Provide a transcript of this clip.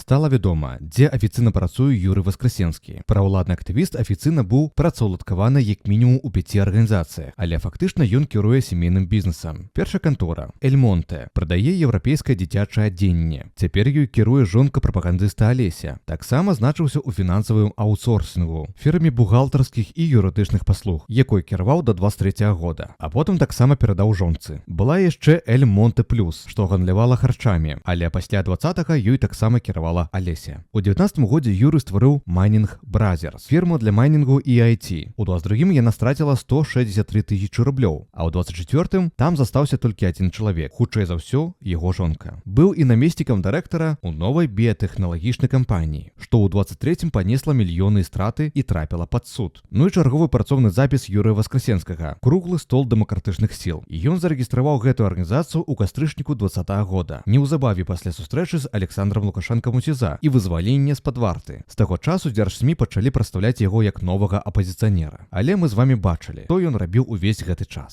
Стала вядома, дзе афіцыйна працуе Юры Васкрасенскі. Праўладны актывіст афіцыйна быў працаўладкаваны як мінімум у пяці арганізацыях, але фактычна ён кіруе сямейным бізнесам. Першая кантора Эльмонте прадае еўрапейскае дзіцячае адзенне. Цяпер ёй кіруе жонка прапагандыста Алеся. Таксама значыўся ў фінансавым аутсорсінгу, фірме бухгалтарскіх і юрыдычных паслуг, якой кіраваў до 23 года, а потым таксама перадаў жонцы. Была яшчэ Эль Монте Плюс, што гандлявала харчамі, але пасля 20 ёй таксама кіравала Алеся. У 19 годзе Юры стварыў Майнінг Бразерс, фірму для майнінгу і IT. У 22 яна страціла 163 тысячи рублёў, а ў 24 там застаўся толькі адзін чалавек, хутчэй за ўсё, яго жонка. Быў і намеснікам дырэктара ў новай біятэхналагічнай кампаніі, што ў 23 панесла мільёны страты і трапіла пад суд. Ну і чарговы працоўны запіс Юрыя Васкрасенскага: «Круглы стол дэмакратычных сіл». І ён зарэгістраваў гэтую арганізацыю ў кастрычніку 20 года, неўзабаве пасля сустрэчы з Александром Лукашэнкам у СІЗА і вызвалення з-пад варты. З таго часу дзяржСМІ пачалі прадстаўляць яго як новага апазіцыянера. Але мы з вами бачылі, што ён рабіў увесь гэты час.